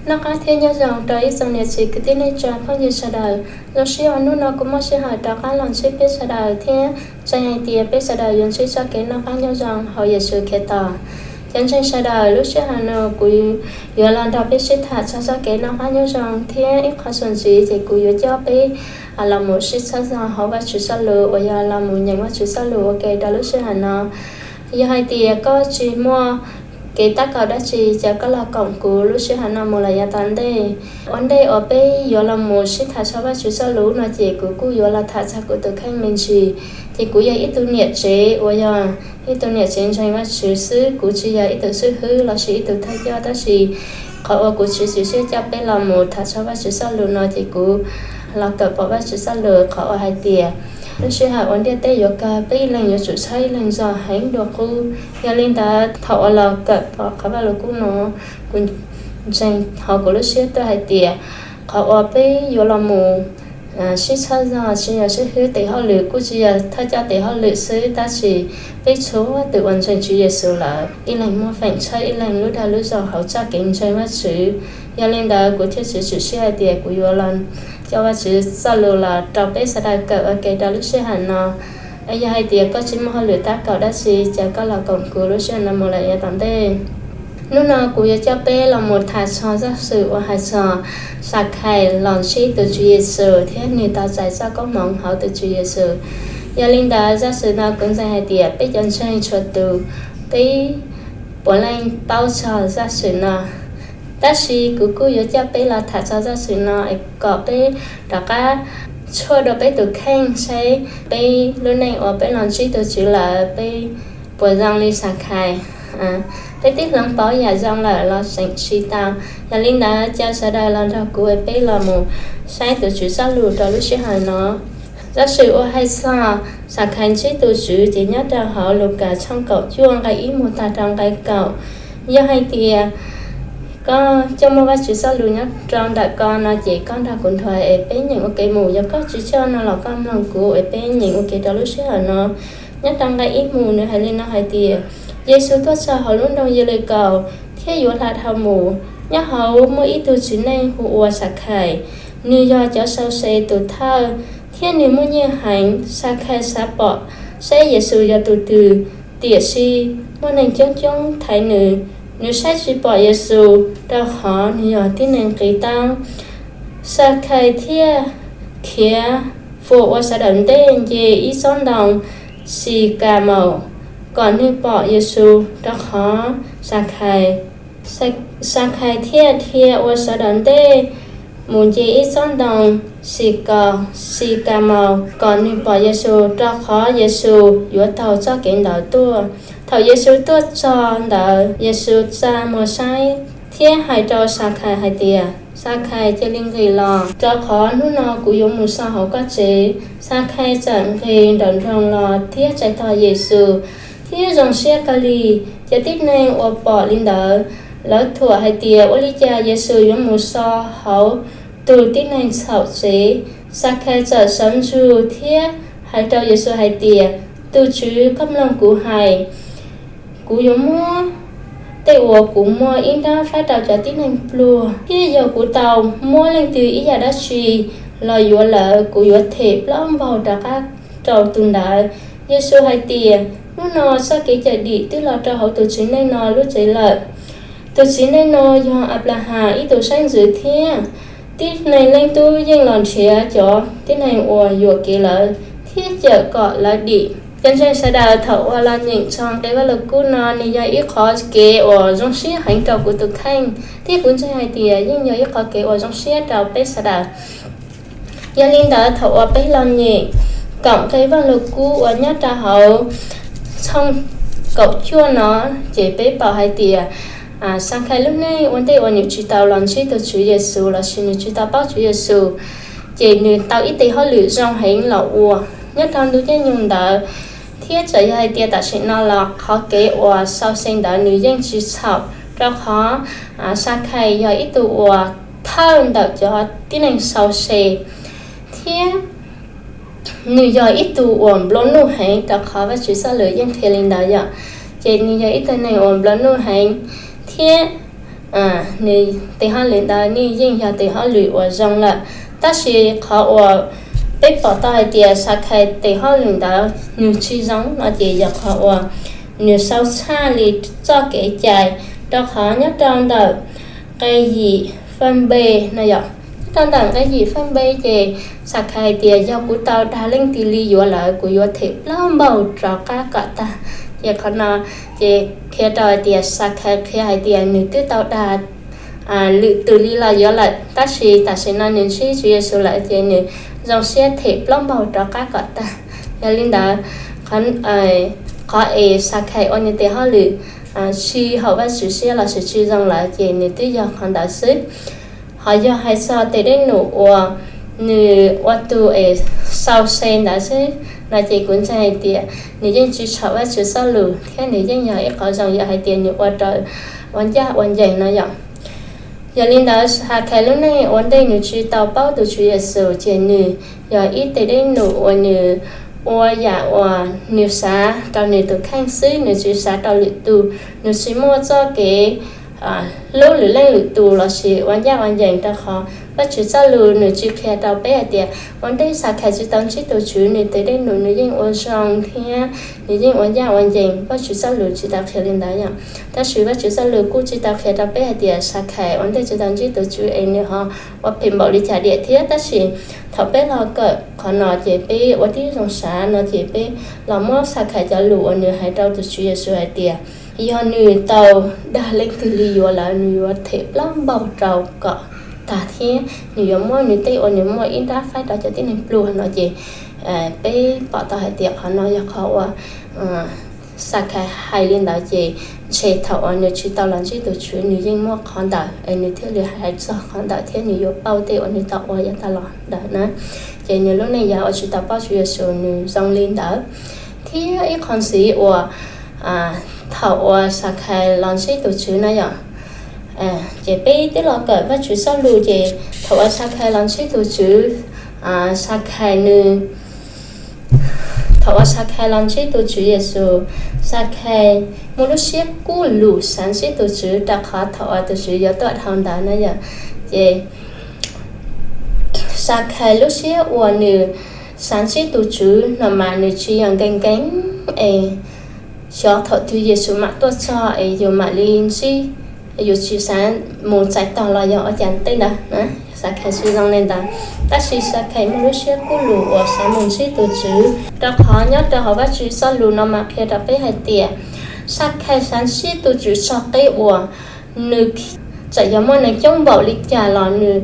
Noj qab thiab nyob zoo rau ib tsoom niam txiv kwv tij neej tsa phooj ywg sawv daws. Zoo siab uas hnub no kuv muaj sij hawm rov qab los ntsib peb sawv daws thiab ntseeg hais tias peb sawv daws yuav ntsib txoj kev noj qab nyob zoo hauv Yexus Khetos. Cov ntseeg sawv daws, lub sij hawm no kuv yuav los nrog peb sib tham txog txoj kev noj qab nyob zoo thiab ib qho txuas ntxiv ces kuv yuav coj peb los mus sib txhawb zog hauv Vajtswv txoj lus uas yog los mus nyeem Vajtswv txoj lus ua ke rau lub sij hawm no. Yog hais tias koj tsis muaj kev tab kaum dab tsi, ces koj los koom kuv lub sij hawm no mus lawm yav tom ntej. Ua ntej uas peb yuav los mus sib tham txog Vajtswv txoj lus no ces kuv kuj yuav los tham txog kuv tus kheej me ntsis. Ces kuv yog ib tug niam tsev uas yog ib tug niam tsev ntseeg Vajtswv xwb, kuv tsis yog ib tug xib hwb lossis ib tug thawj coj, tab sis qhov uas kuv txiav txim siab coj peb los mus tham txog Vajtswv txoj lus no ces kuv los kawm pom Vajtswv txoj lus qhov uas hais tias lub sij hawm ua ntiaj teb yuav kawg, peb ib leeg yuav tsum txhawb ib leeg zog heev dua qub. Yog li ntawd thaum uas los kawm pom qhov Vajluskub no, kuv ntseeg hauv kuv lub siab tuaj hais tias qhov uas peb yuav los mus sib txhawb zog tsis yog sib hwb tes hauj lwm, kuj tsis yog thawj coj tes hauj lwm xwb, tab sis peb txhua tus uas ntseeg Tswv Yexus lawm ib leeg muaj feem txhawb ib leeg lub dag lub zog hauv txoj kev ntseeg Vajtswv. Yog li ntawd kuv thiaj txiav txim siab hais tias kuv yuav los coj Vajtswv txoj lus los rau peb sawv daws kawm ua ke rau lub sij hawm no. Yog hais tias koj tsis muaj hauj lwm tab kaum dab tsi, ces koj los koom kuv lub sij hawm no mus lawm yav tom ntej. Hnub no kuv yuav coj peb los mus tham txog zaj xwm uas hais txog Xakhais los ntsib tus Tswv Yexus thiab nws tau txais txoj koob hmoov hauv tus Tswv Yexus. Yog li ntawd zaj xwm no kuv ntseeg hais tias peb cov ntseeg txhua tus peb puav leej paub txog zaj xwm no. Tab sis kuv kuj yuav coj peb los tham txog zaj xwm no es kom peb rov qab tshuaj dua peb tus kheej saib peb lub neej uas peb los ntsib tus Tswv lawm peb puas zoo li Xakhais. Peb twb hloov pauv yam zoo lawm los tseem tsis tau. Yog li ntawd caw sawv daws los nrog kuv es peb los mus saib tus Tswv txoj lus rau lub sij hawm no. Zaj xwm uas hais txog Xakhais ntsib tus Tswv ces nyob rau hauv Lukas tshooj kaum cuaj nqe ib mus tag rau nqe kaum. Yog hais tias koj coj muaj Vajtswv txoj lus nyob rau ntawm ko no ces koj nrog kuv nthuav es peb nyeem ua ke mus. Yog koj tsis coj no los koj mloog kuv es peb nyeem ua ke rau lub sij hawm no. Nyob rau nqe ib mus nws hais li no hais tias, Yexus tuaj txog hauv lub nroog Yelikaus thiab yuav hla dhau mus. Nyob hauv muaj ib tug txiv neej hu ua Xakhais, nws yog cov sau se tus thawj thiab nws muaj nyiaj heev. Xakhais xav pom seb Yexus yog tus twg, tiam sis muaj neeg coob coob thaiv nws, nws saib tsis pom Yexus rau qhov nws yog tib neeg qis taub. Xakhais thiaj khiav fuas ua sawv daws ntej nce ib tsob ntoo xi kas maus kom nws pom Yexus rau qhov Xakhais. Xakhais thiaj dhia ua sawv daws ntej mus nce ib tsob ntoo xi kas, xi kas maus kom nws pom Yexus rau qhov Yexus yuav taug txoj kev ntawd tuaj. Thaum Yexus tuaj txog ntawd, Yexus tsa muag saib thiab hais rau Xakhais hais tias, Xakhais, cia li nqis los, rau qhov hnub no kuv yuav mus so hauv koj tsev. Xakhais txawm nqis nraum nroog los thiab txais tos Yexus thiab zoo siab kawg li. Cov tib neeg uas pom li ntawd, lawv thuam hais tias, Ua li cas Yexus yuav mus so hauv tus tib neeg txhaum tsev? Xakhais txawm sawv ntsug thiab hais rau Yexus hais tias, Tus Tswv, koj mloog kuv hais, kuv yuav muab tej uas kuv muaj ib nrab faib rau cov tib neeg pluag, thiab yog kuv tau muab leej twg ib yam dab tsi los yuav lawm, kuv yuav them plaub npaug rov qab rau tus ntawd. Yexus hais tias, Hnub no txoj kev cawm dim twb los rau hauv tus txiv neej no lub tsev lawm. Tus txiv neej no yog Anplaham ib tug xeeb ntxwv thiab. Tib neeg Leej Tub yeej los nrhiav cov tib neeg uas yuam kev lawm thiab cawm kom lawv dim. Cov ntseeg sawv daws, thaum uas los nyeem txog nqe Vajluskub no, nws yog ib qhov kev uas zoo siab heev rau kuv tus kheej, thiab kuv ntseeg hais tias yeej yog ib qhov kev uas zoo siab rau peb sawv daws. Yog li ntawd, thaum uas peb los nyeem kaum nqe Vajluskub uas nyob rau hauv tshooj kaum cuaj no, ces peb pom hais tias Xakhais lub neej ua ntej uas nws tsis tau los ntsib tus Tswv Yexus lossis nws tsis tau paub Tswv Yexus, ces nws tau ib tes hauj lwm zoo heev los ua nyob rau ntu caij nyoog ntawd. Thiab txawm yog hais tias tam sim no los qhov kev uas sau se ntawd nws yeej tsis txhaum, rau qhov Xakhais yog ib tug uas thawj ntawm cov tib neeg sau se, thiab nws yog ib tug uas nplua nuj heev, rau qhov Vajtswv txoj lus yeej qhia li ntawd yom. Ces nws yog ib tug neeg uas nplua nuj heev, thiab nws tes hauj lwm ntawd nws yeej yog tes hauj lwm uas zoo lawm. Tab sis qhov uas peb pom tau hais tias Xakhais tes hauj lwm ntawd nws tsis zoo no ces yog qhov uas nws xau tshaj li txoj kev cai, rau qhov nyob rau ntawm nqe yim fab npe no yom, nyob rau ntawm nqe yim fab npe ces Xakhais hais tias yog kuv tau dag leej twg li yuav lawm kuv yuav them plaub npaug rov qab kom tag. Ces qhov no ces qhia rau hais tias Xakhais qhia hais tias nws twb tau dag lwm tus li los yuav lawm, tab sis tam sim no nws ntsib Tswv Yexus lawm ces nws zoo siab them plaub npaug rov qab kom tag. Yog li ntawd, qhov es Xakhais ua nws tes hauj lwm tsis haum Vajtswv siab lossis tsis zoo lawm ces nws twb yog qhov ntawd xwb. Ho yog hais txog tes dej num uas nws ua tus es xau se ntawd xwb no ces kuv ntseeg hais tias nws yeej tsis txhaum Vajtswv txoj lus thiab nws yeej yog ib qhov zoo yog hais tias nws ua rau ua ncaj ua ncees no yom. Yog li ntawd Xakhais lub neej ua ntej nws tsis tau paub tus Tswv Yexus ces nws yog ib tes dej num uas nws ua yam uas nws xav rau nws tus kheej xwb, nws tsis xav rau lwm tus, nws tsis muaj txoj kev hlub lwm leej lwm tus lossis ua ncaj ua ncees, rau qhov Vajtswv txoj lus nws tsis qhia rau peb hais tias ua ntej Xakhais tsis tau ntsib tus Tswv nws tes dej num nws yeej ua zoo thiab nws yeej ua ncaj ua ncees. Vajtswv txoj lus tsis tau qhia li ntawd yom. Tab sis Vajtswv txoj lus kuj tsis tau qhia rau peb hais tias Xakhais ua ntej tsis tau ntsib tus Tswv es nws ho ua phem npaum li cas diam thiab. Tab sis thaum peb los kawm qhov no ces peb ua tib zoo xav no ces peb los muab Xakhais cov lus uas nws hais rau tus Tswv Yexus hais tias yog nws tau dag leej twg li yuav lawm nws yuav them plaub npaug rau kom tag thiab nws yuav muab nws tej uas nws muaj ib nrab faib rau cov tib neeg pluag no ces peb pom tau hais tias qhov no yog qhov uas Xakhais hais li ntawd ces ntshe thaum uas nws tsis tau los ntsib tus Tswv nws yeej muaj qhov ntawd es nws thiaj li hais txog qhov ntawd thiab nws yuav pauj tej uas nws tau ua yav tag los ntawd na. Ces nws lub neej yav uas tsis tau paub Tswv Yexus nws zoo li ntawd. Thiab ib qho ntxiv uas thaum uas Xakhais los ntsib tus Tswv na yom, ces peb twb los kawm Vajtswv txoj lus ces thaum uas Xakhais los ntsib tus Tswv, Xakhais nws thaum uas Xakhais los ntsib tus Tswv Yexus, Xakhais muaj lub siab kub lus xav ntsib tus Tswv rau qhov thaum uas tus Tswv yuav tuaj dhau ntawd na yom. Ces Xakhais lub siab uas nws xav ntsib tus Tswv no mas nws tsis yog nkees nkees es xyov thaum twg Yexus mam tuaj txog es yus mam li ntsib, yus tsis xav mus txais tos los yog ua cas tej ntawd na. Xakhais tsis zoo li ntawd, tab sis Xakhais muaj lub siab kub lus uas xav mus ntsib tus Tswv, rau qhov nyob rau hauv Vajtswv txoj lus no mas qhia rau peb hais tias Xakhais xav ntsib tus Tswv txog qib uas nws txawm yog muaj neeg coob npaum li cas los nws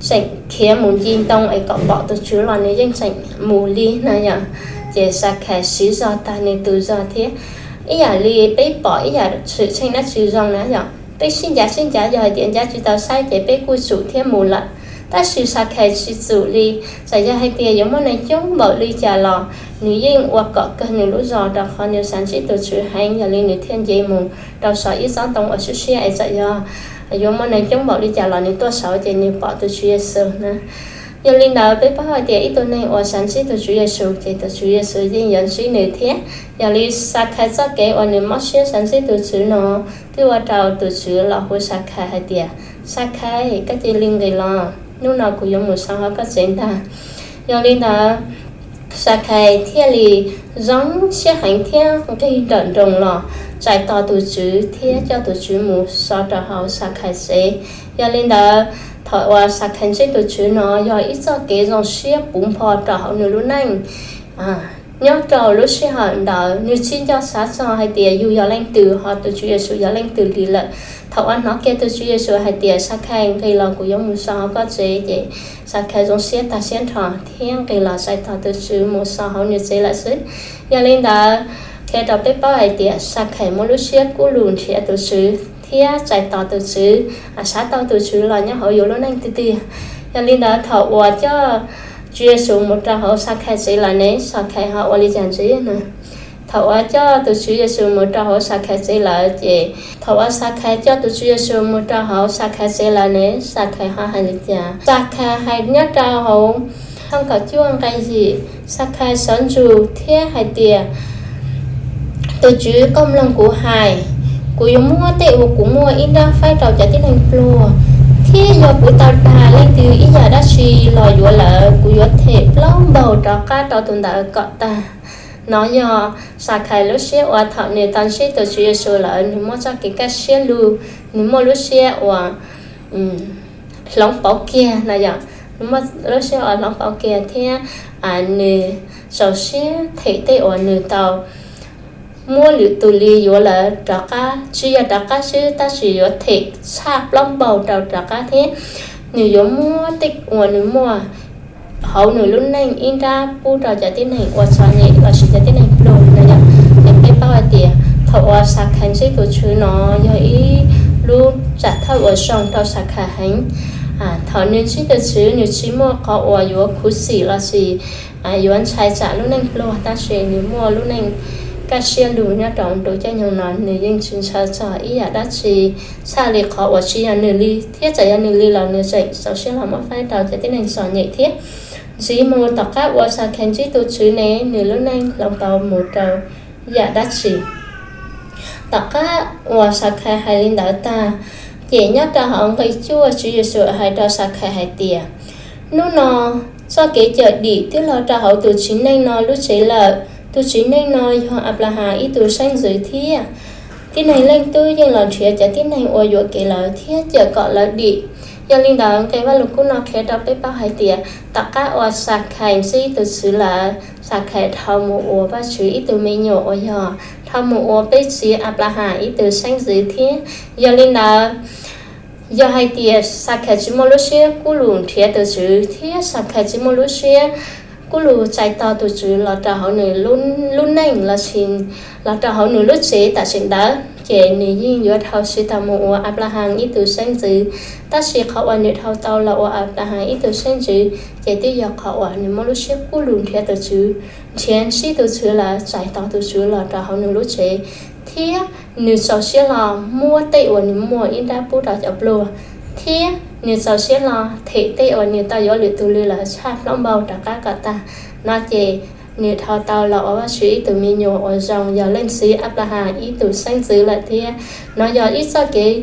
tseem khiav mus nce ntoo es kom pom tus Tswv los nws yeej tseem mus li na yom. Ces Xakhais siv zog tag nws tus zog thiab. Ib yam li peb pom ib yam xwm txheej dab tsi zoo na yom, peb sib ncav sib ncav yog hais tias ncav tsis tau saib ces peb kuj tsum thiab mus lawm. Tab sis Xakhais tsis tsum li, txawm yog hais tias yuav muaj neeg coob npaum li cas los nws yeej ua kom kawg nws lub zog rau qhov nws xav ntsib tus Tswv heev, yog li nws thiaj nce mus rau saum ib tsob ntoo uas siab siab es txawm yog yuav muaj neeg coob npaum li cas los nws tuaj saud ces nws pom tus Tswv Yexus na. Yog li ntawd peb paub hais tias ib tug neeg uas xav ntsib tus Tswv Yexus ces tus Tswv Yexus yeej yuav ntsib nws thiab. Yog li Xakhais txoj kev uas nws mob siab xav ntsib tus Tswv no twb ua rau tus Tswv los hu Xakhais hais tias, Xakhais, koj cia li nqis los, hnub no kuv yuav mus so hauv koj tsev ntag. Yog li ntawd Xakhais thiaj li zoo siab heev thiab nqis nrawm nroos los txais tos tus Tswv thiab coj tus Tswv mus so rau hauv Xakhais tsev. Yog li ntawd thaum uas Xakhais ntsib tus Tswv no yog ib txoj kev zoo siab puv npo rau hauv nws lub neej. Nyob rau lub sij hawm ntawd nws tsis nco xav txog hais tias yus yog leej twg ho tus Tswv Yexus yog leej twg li lawm. Thaum uas hnov kiag tus Tswv Yexus hais tias, Xakhais, nqis los kuv yuav mus so hauv koj tsev, ces Xakhais zoo siab tag siab nrho thiab nqis los txais tos tus Tswv mus so hauv nws tsev lawm xwb. Yog li ntawd qhia rau peb paub hais tias Xakhais muaj lub siab kub lus nrhiav tus Tswv thiab txais tos tus Tswv, xav tau tus Tswv los nyob hauv yus lub neej tiag tiag. Yog li ntawd thaum uas coj Tswv Yexus mus rau hauv Xakhais tsev lawm ne, Xakhais ho ua li cas ntxiv na? Thaum uas coj tus Tswv Yexus mus rau hauv Xakhais tsev lawm ces thaum uas Xakhais coj tus Tswv Yexus mus rau hauv Xakhais tsev lawm ne, Xakhais ho hais li cas? Xakhais hais nyob rau hauv tshooj kaum cuaj nqe yim, Xakhais sawv ntsug thiab hais tias, Tus Tswv, koj mloog kuv hais, Kuv yuav muab tej uas kuv muaj ib nrab faib rau cov tib neeg pluag, thiab yog kuv tau dag leej twg ib yam dab tsi los yuav lawm, kuv yuav them plaub npaug rov qab rau tus ntawd kom tag. No yog Xakhais lub siab uas thaum nws tau ntsib tus Tswv Yexus lawm, nws muaj txoj kev kaj siab lug, nws muaj lub siab uas hloov pauv kiag no yom, nws muaj lub siab uas hloov pauv kiag thiab nws txaus siab them tej uas nws tau muab lwm tus li yuav lawm rov qab, tsis yog rov qab xwb tab sis yuav them tshaj plaub npaug rau rov qab thiab. Nws yuav muab tej uas nws muaj hauv nws lub neej ib nrab pub rau cov tib neeg uas txom nyem lossis cov tib neeg pluag no yom. Ces peb paub hais tias thaum uas Xakhais ntsib tus Tswv no yog ib lub tsam thawj uas zoo rau Xakhais heev. Thaum nws ntsib tus Tswv nws tsis muaj qhov uas yuav khuv xim lossis yuav ntshai tsam lub neej pluag, tab sis nws muaj lub neej kaj siab lug nyob rau ntu caij nyoog no, nws yeej tsis ntshaw txog ib yam dab tsi tshaj li qhov uas tsis yog nws li, thiab txawm yog nws li los nws tseem txaus siab los muab faib rau cov tib neeg txom nyem thiab. Ntxiv mus tom qab uas Xakhais ntsib tus Tswv ne, nws lub neej hloov pauv mus rau yam dab tsi? Tom qab uas Xakhais hais li ntawd tag, ces nyob rau hauv nqe cuaj Tswv Yexus hais rau Xakhais hais tias, hnub no txoj kev cawm dim twb los rau hauv tus txiv neej no lub tsev lawm. Tus txiv neej no yog Anplahas ib tug xeeb ntxwv thiab. Tib neeg Leej Tub yeej los nrhiav cov tib neeg uas yuam kev lawm thiab cawm kom lawv dim. Yog li ntawd, nqe Vajluskub no qhia rau peb paub hais tias tom qab uas Xakhais ntsib tus Tswv lawm, Xakhais dhau mus ua Vajtswv ib tug me nyuam uas yog dhau mus ua peb txiv Anplahas ib tug xeeb ntxwv thiab. Yog li ntawd, yog hais tias Xakhais tsis muaj lub siab kub lus nrhiav tus Tswv thiab Xakhais tsis muaj lub siab kub lus txais tos tus Tswv los rau hauv nws lub neej lossis los rau hauv nws lub tsev tam sim ntawd, ces nws yeej yuav dhau tsis tau mus ua Anplahas ib tug xeeb ntxwv. Tab sis qhov uas nws dhau tau los ua Anplahas ib tug xeeb ntxwv ces twb yog qhov uas nws muaj lub siab kub lus nrhiav tus Tswv, nrhiav ntsib tus Tswv lawm txais tos tus Tswv los rau hauv nws lub tsev, thiab nws txaus siab los muab tej uas nws muaj ib nrab pub rau cov pluag, thiab nws txaus siab los them tej uas nws tau yuav lwm tus li lawm tshaj plaub npaug rov qab kom tag. No ces nws dhau tau los ua Vajtswv ib tug me nyuam uas zoo, yog leej txiv Anplahas ib tug xeeb ntxwv lawm thiab. No yog ib txoj kev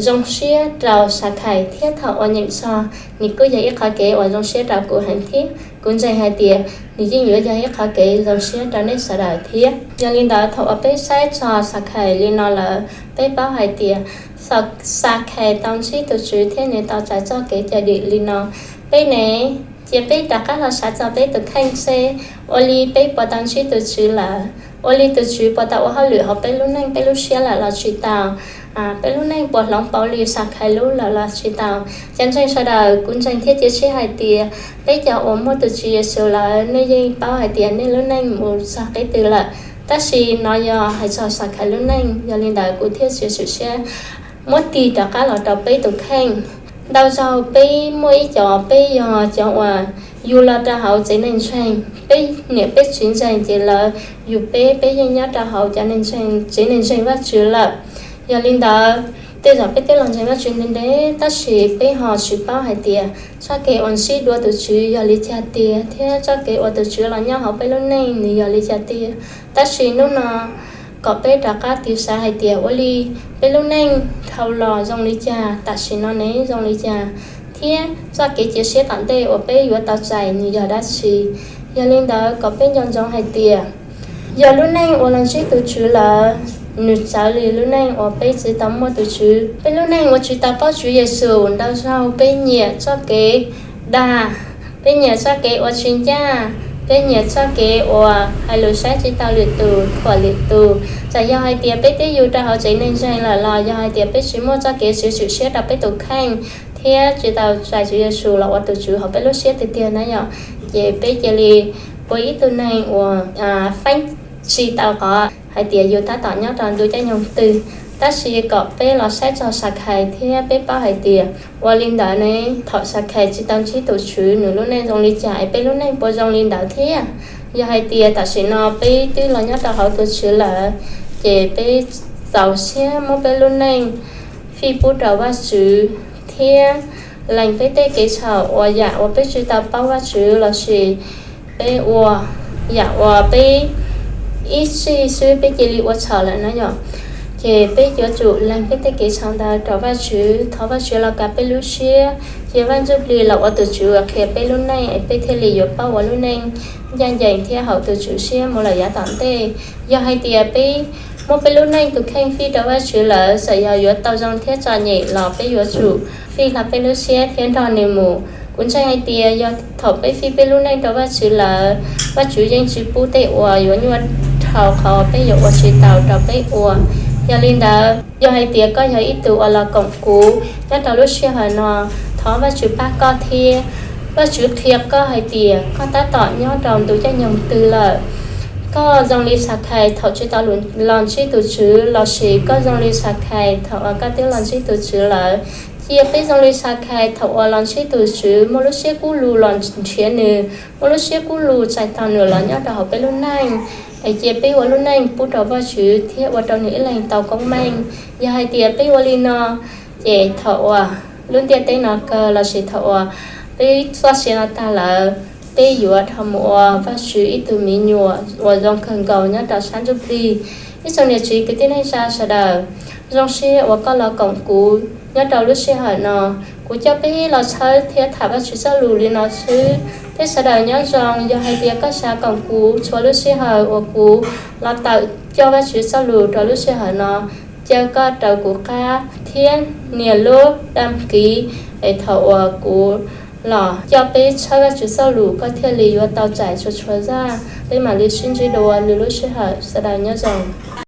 zoo siab rau Xakhais thiab thaum uas nyeem txog, nws kuj yog ib qhov kev uas zoo siab rau kuv heev thiab. Kuv ntseeg hais tias nws yeej yuav yog ib qhov kev zoo siab rau nej sawv daws thiab. Yog li ntawd, thaum uas peb saib txog Xakhais li no lawm, peb paub hais tias Xakhais tau ntsib tus Tswv thiab nws tau txais txoj kev cawm dim li no. Peb ne, cia peb rov qab los xav txog peb tus kheej seb, ua li peb puas tau ntsib tus Tswv lawm? Ua li tus Tswv puas tau ua hauj lwm hauv peb lub neej peb lub siab lawm los tsis tau? Peb lub neej puas hloov pauv li Xakhais lub lawm los tsis tau? Cov ntseeg sawv daws, kuv ntseeg thiab cia siab hais tias peb cov uas muaj tus Tswv Yexus lawm, nej yeej paub hais tias nej lub neej mus txog qib twg lawm. Tab sis no yog hais txog Xakhais lub neej, yog li ntawd kuv thiaj txiav txim siab muab tig rov qab los rau peb tus kheej. Ntau zaus peb muaj ib co peb yog cov uas yug los rau hauv tsev neeg ntseeg, peb niam peb txiv ntseeg ces lawv yug peb, peb yeej nyob rau hauv cov tsev neeg ntseeg Vajtswv lawm. Yog li ntawd, tej zaum peb twb los ntseeg Vajtswv ntev ntev tab sis peb ho tsis paub hais tias txoj kev uas ntsib dua tus Tswv yog li cas tiag, thiab txoj kev uas tus Tswv los nyob hauv peb lub neej nws yog li cas tiag. Tab sis hnub no kom peb rov qab tig xav hais tias ua li peb lub neej dhau los zoo li cas, tam sim no ne zoo li cas, thiab txoj kev cia siab tom ntej uas peb yuav tau txais nws yog dab tsi. Yog li ntawd kom peb nco ntsoov hais tias yog lub neej uas los ntsib tus Tswv lawm, nws txawv li lub neej uas peb tsis tau muaj tus Tswv. Peb lub neej uas tsis tau paub Tswv Yexus, ntau zaug peb nyiam txoj kev dag, peb nyiam txoj kev ua tsis ncaj, peb nyiam txoj kev uas hais lus saib tsis taus lwm tus, thuam lwm tus. Txawm yog hais tias peb twb yug rau hauv tsev neeg ntseeg lawm los yog hais tias peb tsis muaj txoj kev txiav txim siab rau peb tus kheej thiab tsis tau txais Tswv Yexus los ua tus Tswv hauv peb lub siab tiag tiag na yom, ces peb cia li ua ib tug neeg uas faib tsis tau qhov hais tias yus tab tom nyob rau ntu caij nyoog twg. Tab sis kom peb los saib txog Xakhais thiab peb paub hais tias ua li ntawd ne, thaum Xakhais tsis tau ntsib tus Tswv nws lub neej zoo li cas es peb lub neej puas zoo li ntawd thiab? Yog hais tias tam sim no peb twb los nyob rau hauv tus Tswv lawm, ces peb txaus siab muab peb lub neej fij pub rau Vajtswv thiab lees peb tej kev txhaum uas yam uas peb tsis tau paub Vajtswv lossis peb ua yam uas peb ib txhij xwb peb cia li ua txhaum lawm na yom. Ces peb yuav tsum lees peb tej kev txhaum ntawd rau Vajtswv, thov Vajtswv los kav peb lub siab, cia Vaj Ntsujplig los ua tus Tswv uas qhia peb lub neej es peb thiaj li yuav paub ua lub neej ncaj ncees thiab haum tus Tswv siab mus lawm yav tom ntej. Yog hais tias peb muab peb lub neej tus kheej fij rau Vajtswv lawm, txawm yog yuav tau zoo thiab txom nyem los peb yuav tsum fij hlo peb lub siab thiab nrog nws mus. Kuv ntseeg hais tias yog thaum peb fij peb lub neej rau Vajtswv lawm, Vajtswv yeej tsis pub tej uas yuav nyuaj dhau qhov peb yuav ua tsis tau rau peb ua. Yog li ntawd, yog hais tias koj yog ib tug uas los koom kuv nyob rau lub sij hawm no, thov Vajtswv pab koj thiab. Vajtswv qhia koj hais tias koj tab tom nyob rau ntu caij nyoog twg lawm. Koj zoo li Xakhais thaum tsis tau los ntsib tus Tswv, lossis koj zoo li Xakhais thaum uas koj twb los ntsib tus Tswv lawm? Cia peb zoo li Xakhais thaum uas los ntsib tus Tswv, muaj lub siab kub lug los nrhiav nws, muaj lub siab kub lug txais tos nws los nyob rau hauv peb lub neej, es cia peb ua lub neej pub rau Vajtswv thiab ua rau nws ib leeg tau koob meej. Yog hais tias peb ua li no, ces thaum uas lub ntiaj teb no kawg lossis thaum uas peb txoj sia no tag lawm, peb yuav dhau mus ua Vajtswv ib tug me nyuam uas zoo kawg nkaus nyob rau sab ntsuj plig. Ib tsoom niam txiv kwv tij neej tsa sawv daws, zoo siab uas koj los koom kuv nyob rau lub sij hawm no. Kuv coj peb los txhawb thiab tham Vajtswv txoj lus li no xwb. Peb sawv daws nyob zoo, yog hais tias koj xav koom kuv txhua lub sij hawm uas kuv los tawm coj Vajtswv txoj lus rau lub sij hawm no, caw koj raws kuv qab thiab nias lub daj kiv es thaum uas kuv los coj peb txhawb Vajtswv txoj lus koj thiaj li yuav tau txais txhua txhua zaj. Peb mam li sib ntsib dua lwm lub sij hawm, sawv daws nyob zoo.